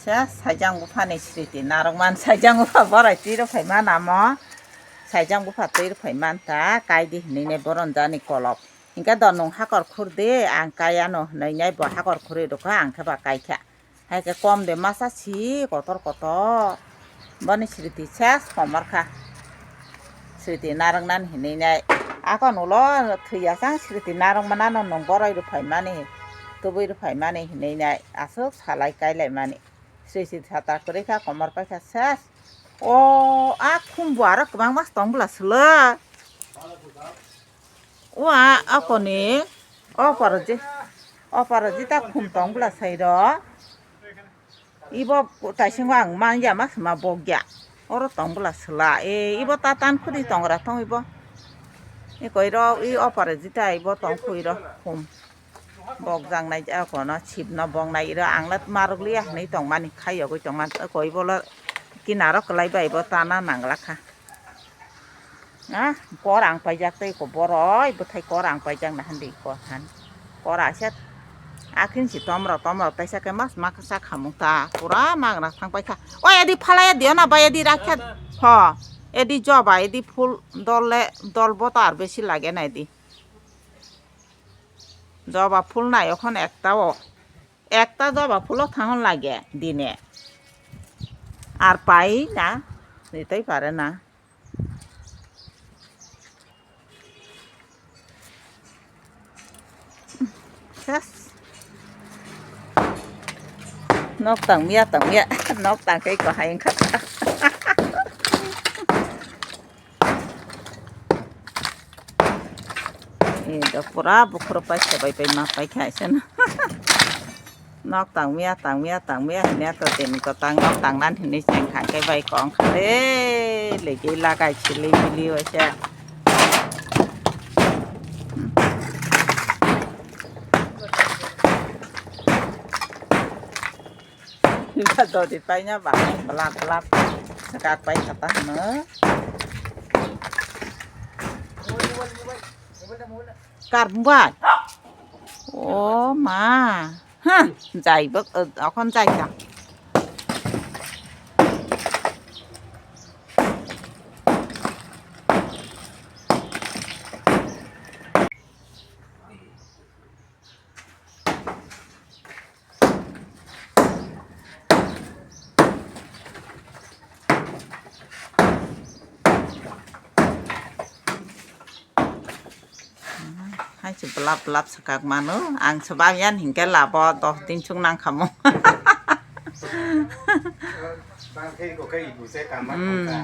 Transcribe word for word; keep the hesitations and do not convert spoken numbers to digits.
Saijang buphani sriti narwkman, saijang bupha borai twi rwphai man amo. Saijang bupha twi rwphai man ta, kaidi hinwi nai boron jani kolop. Hinkhe do nwng hakor khur di, ang kai ano hinwi nai bo hakor khurwi rwkha, ang khe ba kai kha. Hai khe kom de masa si kotor kotor. Boni sriti ses komor kha. Sriti narwknani hinwi nai. Akon ulo thwiya chang sriti narwkmanano nwng borai rwphai mani, tubui rwphai mani hinwi nai. Aswk salai kai lai mani. Sriti sata kwrwi kha, komor pai kha ses. O, a khum bo aro kwbangma tong bwla swlwk. O a, akoni, o paro je, o paro jita khum tong bwla sai ro. Ibo taisingo ang manya ma sima bogya. Oro tong bwla swla. E, ibo ta tan khudi tong ra thong ibo. I koi ro, i o paro jita ibo tong khui ro khum. Bok jang nai ja kono sip no bong nai ro, ang le marwk liya hinwi tong mani khai yogwi tong man. Koi bo le kinaro kwlai bai bo ta na nang la kha. Ah, kor ang paijak tei ko boroi, bwthai kor ang paijak na handi ko han. Kor aset. Akin si tomro, tomro, taisa ke mas mak sa khamung ta. Pura magna thang paikha. Oi, edi phalai edi ona bai edi rakha. Ho, edi joba, edi phul dol le, dol bo to ar besi lage na edi. Joba phul nai okhon ekta o. Ekta joba phulo thangon lage dine. Ar pai na, nitai pare na. Ses. Nok tang miya, tang miya. Nok tang kai ko hai wngkha. Ego pura bukhro pai sebai pai ma pai kha aisa na. Nok tang miya, tang miya, tang miya hwnwi to tini kwtang nok tang nan hwnwi cheng kha khe bai kong kha le legi lagai chili bili waisa. Dodi paina ba belak belak sekak pai kata hano. Kar buai. O ma. Hah, jai bak, eh, akhon jai ta. Hai se belap belap sekak mano, ang sebam yan hingke labo dos din chung nang kamo. Bang khe ko khe ibu se kama Hmm. kongka.